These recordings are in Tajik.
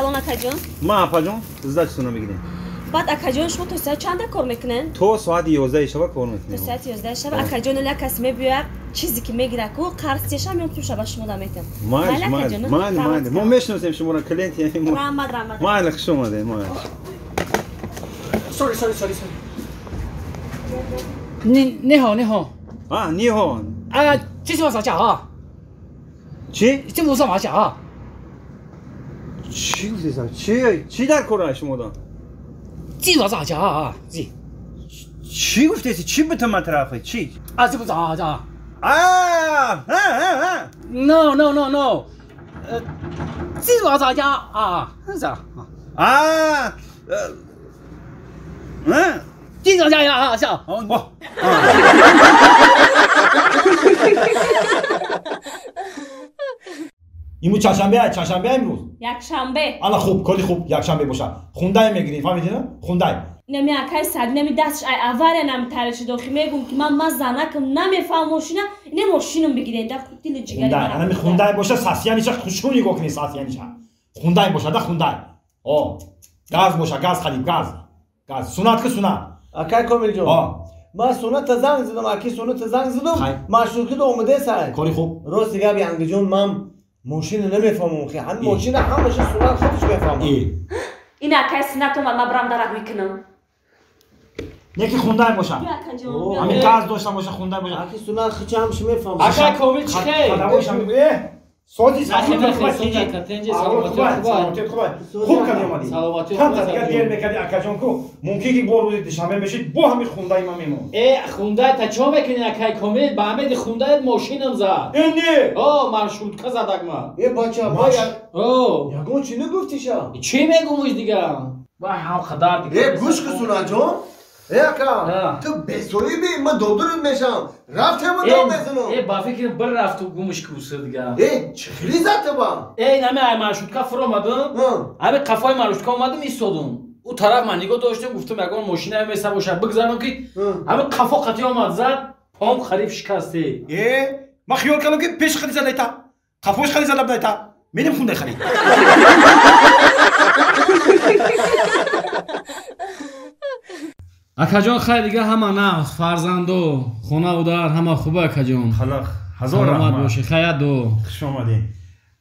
калон акаҷон. Ма апаҷон, сдачатонро мегирем. Баъд акаҷон, шумо то соат чанда кор мекунед? То соати 11 шаба кор мекунем. То соати 11 шаба. Акаҷон, як кас мебиёяд, чизе ки мегирад ку, қарз тешам, меом пулша ба шумо даметам. Майли, майли, майли, майли. Мо мешиносем шуморо, клиенти. Раҳмат, раҳмат. Майли, хуш омадед, майли. Sorry, sorry, sorry, sorry. 你你好，你好。啊，你好。啊，这是我啥价啊？چی؟这不是马甲啊？چی گفتی؟ چی؟ چی در کار شما دان؟ چی واسه آ چی؟ چی گفتی؟ چی به تو مطرحه؟ چی؟ آ چی بود آ آ آ آ No no no no چی واسه آ آ چی واسه آ آ имрӯз чаршанбе, чаршанбе имрӯз? Якшанбе. Ана хуб, коли хуб, якшанбе бошад. Хундай мегирӣ, фаҳмидӣ на? Хундай. Неми акай сад, неми дастш ай авария намтаре шуд, охи мегум ки ман занакам намефаҳмам мошина, не мошинам бигирен, да дили ҷигари ман. Хундай, ана хундай боша, сасияниша хушрӯ нигоҳ кунӣ сасияниша. Хундай боша, да хундай. О, газ боша, газ хариб, газ. Газ, сунат ки сунат. Акай Комилҷон. Ман суната занг задам, аки суната занг задам, маршруткада омаде сай. Кори хуб. Рости гап, Янгиҷон, ман мошина намефаҳмам, хе ҳамин мошина ҳамаша сурат худаш мефаҳмам. Ин акай сунат омад, ман барам дарак мекунам. Неки хундай боша. Ҳамин газ дошта боша, хундай боша. Аки сунат хича ҳамаша мефаҳмам. Акай Комил чӣ хел? Сози саломатӣ хуб, хуб кардӣ омадӣ. Камтар дигар дер мекардӣ акаҷон ку, мумкин ки бо рӯзи душанбе мешид, бо ҳамин хундаи ман мемонд. Э, хундай та чо мекунӣ акай Комил? Ба ҳамеди хундаят мошинам зад. Э, не! О, маршрутка задак ман. Э, бача, о, ягон чӣ нагуфтиша? Чӣ мегумуш дигар? Вай ҳам қадар дигар. Э, гӯш ку Сунаҷон. Э, ака, ту бесоҳиби, ман додурат мешавам. Рафтем ман дод мезанам. Э, ба фикр бир рафту гумуш куса дигар. Э, чӣ хели зад ту ба? Э, нами ай маршрутка фуромадам. Ҳами қафои маршрутка омадам, истодум. У тараф ман нигоҳ доштем, гуфтам ягон мошина меса бошад, бигзарам ки ҳами қафо қатӣ омад зад, пом хариб шикасте. Э, ман хиёл кардам ки пеш хари зада айта. Қафош хари зада айта. Мерем хундай харид. Акаҷон, хайр дига ҳама нағз, фарзандо, хонаву дар ҳама хуба акаҷон. Халақ, ҳазор раҳмат бошӣ, хайр ду. Хуш омадед.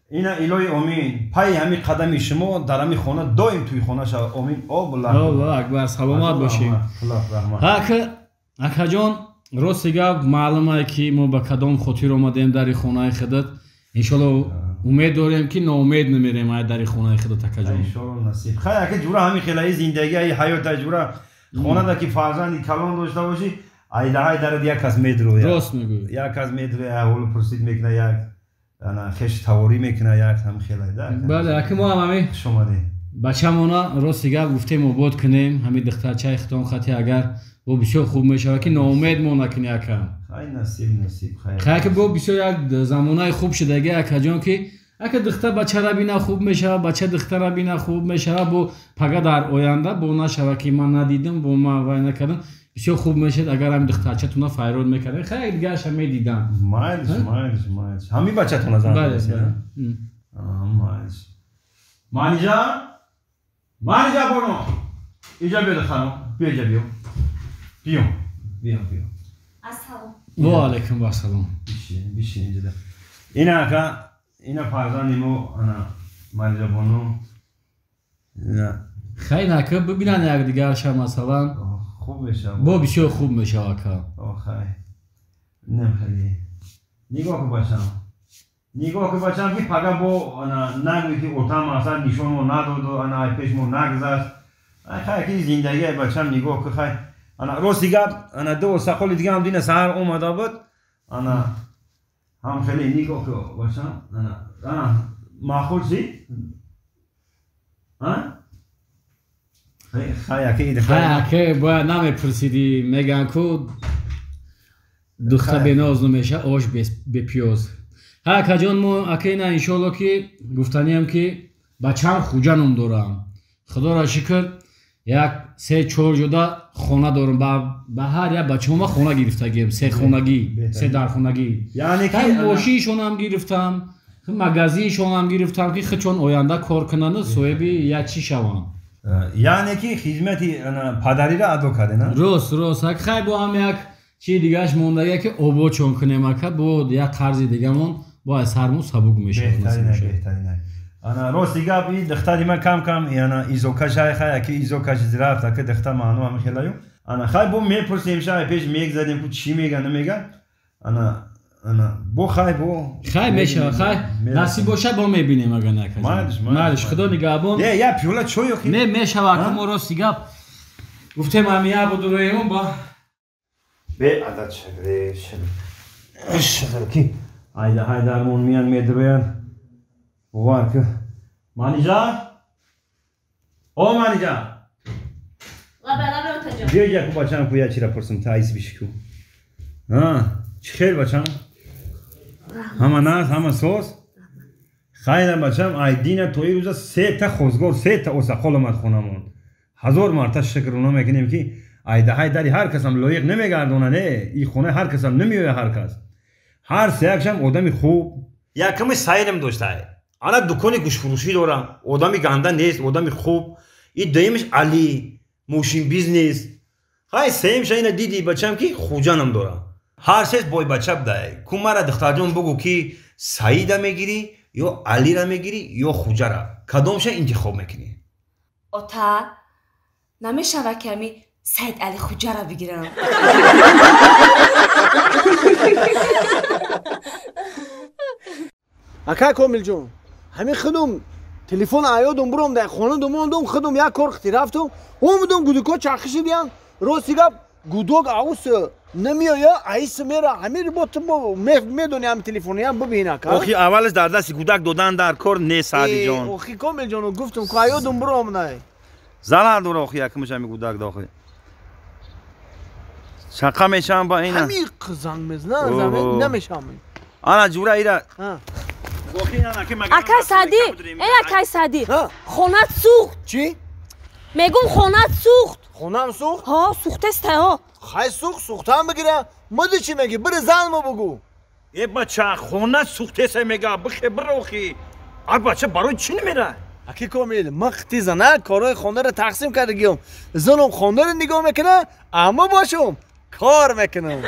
Ина илоҳи омин, пайи ҳамин қадами шумо дар ҳамин хона доим туи хона шавад. Омин. Аллоҳ Аллоҳ акбар, саломат бошӣ. Ака, акаҷон, рости гап маълум ки мо ба кадом хотир омадем дари хонаи худат. Иншоалло умед дорем ки ноумед намерем ай дари хонаи худат акаҷон. Иншоалло насиб. Хайр ака ҷура ҳамин хелаи зиндагии ҳаёт ҷура хонада ки фарзанди калон дошта бошӣ, айдаҳай дарад як кас медрояд. Рост мегӯӣ. Як кас медрояд, аҳволу пурсид мекунад, як ана хеш таворӣ мекунад, як ҳам хелай да. Бале, аки мо ҳам ҳамин хуш омадед. Бачамона рости гап гуфтем обод кунем, ҳамин духтарчаи хитон хати агар бо бисёр хуб мешавад ки ноумед мо накунӣ ака. Хай насиб, насиб, хайр. Хай ки бо бисёр як замонаи хуб шудаги акаҷон ки ака духтар бачара бина хуб мешавад, бача духтара бина хуб мешавад, бо пага дар оянда бо нашава ки ман надидам, бо ман вай накардам. Бисёр хуб мешавад агар ҳамин духтарчатуна файрод мекардем. Хай дигарша медидам. Майлиш, майлиш, майлиш. Ҳамин бачатуна зан. Бале, майлиш. Манижа? Манижа боно. Иҷа биё духтарам. Биё иҷа биё. Биё. Биё, биё. Ассалом. Ва алайкум ассалом. Бишин, бишин иҷа. Ина ака ина фарзанди мо ана Манижа бону. Ина хай нака бибинанд якдигарша масалан. Хуб мешавад. Бо бисёр хуб мешавад ака. Хай. Нем хеле. Нигоҳ кун бачам. Нигоҳ кун бачам ки пага бо ана нагӯй ки отам асал нишон мо надоду ана ай пеш мо нагзашт. Ай хай ки зиндагии бачам нигоҳ кун хай. Ана рости гап ана ду сақоли дига ҳам дина саҳар омада буд. Ана ҳам хеле нигоҳ кун бачам. Ана ана маъқул шид? А? Хай аки хай аки бояд намепурсидӣ, мегӯянд ку духта беноз намеша, ош бепиёз. Хай акаҷон, мо аки ина иншоалло ки гуфтаниям ки бачаам Хуҷа ном дорам. Худоро шукр як 3-4 ҷода хона дорам. Ба ҳар як бачаҳома хона гирифтагием, се хонагӣ, се дархонагӣ. Яъне ки мошиншонам гирифтам. Магазиншонам гирифтам ки худшон оянда кор кунанд, соҳиби як чӣ шаванд. Яъне ки хизмати падариро адо карде, на? Рост, рост. Хай бо ҳам як чии дигааш мондагия ки ободшон кунем ака, бо як қарзи дигамон бо аз сармон сабук мешавад. Беҳтарин. Ана рости гап, и духтари ман кам кам ана изокашай, хай аки изокаш рафт, аки духтар маъно ҳами хелаю. Ана хай бо мепурсем, шай пеш мегзадем, ку чӣ мега, намега. Ана ана бо хай бо хай мешава, хай насиб бошад, бо мебинем ага нака. Малиш, худо нигаҳбон. Не, я пиёла чой охи. Не мешава ака, мо рости гап гуфтем ҳами як будуроем ба бе адад шагре шагре ки айда ҳайдармон миян медроян. Бовар ки Манижа? О Манижа! Лабе, лабе отаҷон. Биё яку бачам ку я чира пурсам, таис бишку. А, чӣ хел бачам? Ҳама наз, ҳама соз? Хайрам бачам, айдина то ин рӯза сета хозгор, сета осақол омад хонамон. Ҳазор марта шукрона мекунем ки айдаҳай дари ҳар касам лоиқ намегардона, не, и хонаи ҳар касам намеояд ҳар кас. Ҳар сеякшам одами хуб. Яками сайрам доштай. Ана дукони гӯшфурӯшӣ дорам, одами ганда нест, одами хуб. И дуюмаш Али, мошин бизнес. Хай сеюмша ина диди бачам ки хуҷанам дорам. Ҳар сес бой бача будай. Ку мара духтарҷон бугӯ ки Саида мегирӣ ё Алира мегирӣ ё Хуҷара. Кадомша интихоб мекунӣ? Ота, намешава ки ами Саид Али Хуҷара бигирам. Ака Комилҷон, ҳамин худум телефон аёдум буром дар хона думондум, худум як кор хити рафтум, омадум гудуко чархишидиян, рости гап гудок аус намеоя, аис мера, ҳамин бо ту медони ҳами телефониям бибин ака. Охи аввалаш дар дасти гудак додан дар кор нест, Саъдиҷон. Охи Комилҷон, гуфтум ку аёдум буром най. Залал дора охи якмаш ҳами гудак да охи. Чақа мешавам ба ина. Ҳамин занг мезанам, намешавам. Ана ҷура ира. Акай Саъдӣ, эй акай Саъдӣ, хонат сӯхт. Чӣ? Мегум хонат сӯхт. Хонам сӯхт? Ҳо, сӯхтеста ҳо. Хай сӯхт, сӯхтаам бигира. Муди чӣ мегӣ? Бири занмо бугӯ. Э бача, хонат сӯхтеса мега, бихе бирохи. Ар бача барои чӣ намера? Аки Комил, ма хити зана корҳои хонаро тақсим кардагиём. Занам хонаро нигоҳ мекуна, аммо бошум кор мекунам.